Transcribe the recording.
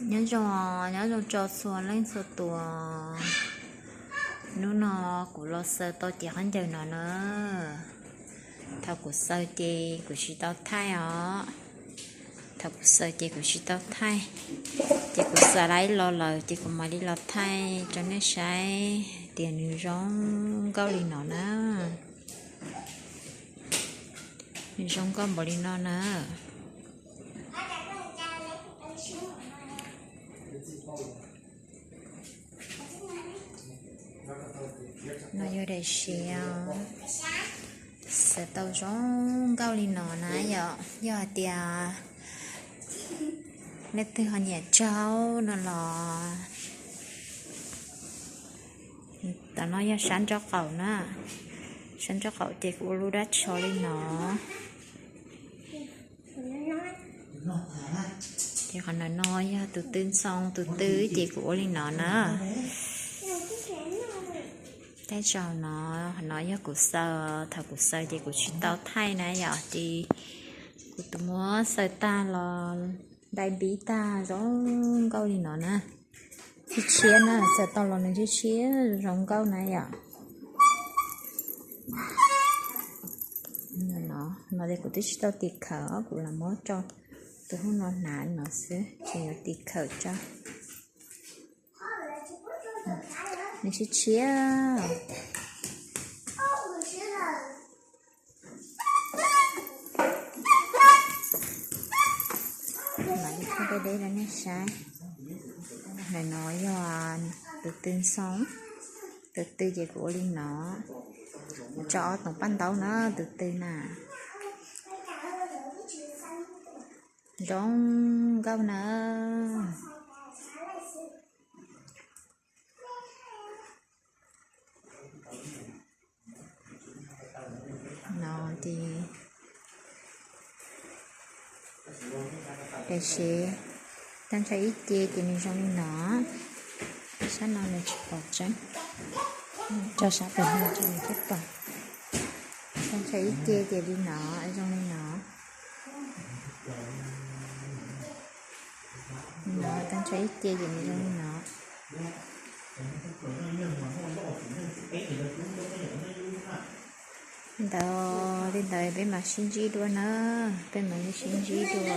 Nyob zoo, nyob zoo tso txhua leej txhua tus. Hnub no kuv los xaws tau cev khaub ncaws no na. Thaum kuv xaws ces kuv tsis tau thaij os. Thaum kuv xaws ces kuv tsis tau thaij. Ces kuv xaws lawm los lawm ces kuv mam li los thaij rau nej saib tias nws zoo nkauj li no na. Nws zoo nkauj npaum li no na. No yog daim siav, xaws tau zoo nkauj li no na yom. Yog hais tias leej twg ho nyiam tsaug no los, tam no yog sab nraub qaum na. Sab nraub qaum ces kuv ua lub dab tsho li no. Ces qhov ntawm no yog tus tw ntxhoo, tus tw ces kuv ua li no na. Tej zaum no, no yog kuv xaws, thaum kuv xaws ces kuv tsis tau thaij na yom, ces kuv tus muab xaws tag los dai npib tag zoo nkauj li no na. Tshiab tshiab na, xaws tau los nws tshiab tshiab zoo nkauj na yom. No, no ces kuv twb tsis tau tiv khawm, kuv los muab rau tus hub no hnav no xwb, tseem yuav tiv khawm tso. Nws tshiab tshiab. Mam li thaij deb deb rau nej saib. Ntawm no yog tus tw ntxhoo, tus tw ces kuv ua li no, tso ob toom paj ntaub na, tus tw na. Zoo nkauj na. No ces tam sim tag nrho ib ce ces nws zoo li no. Sab no nws tsis pom tseeb, tso sab pem no ces nws thiaj pom. Tag nrho ib ce ces li no, zoo li no. No tag nrho ib ce ces nws zoo li no. Ntawd li ntawd peb mam sib ntsib dua na, peb mam li sib ntsib dua.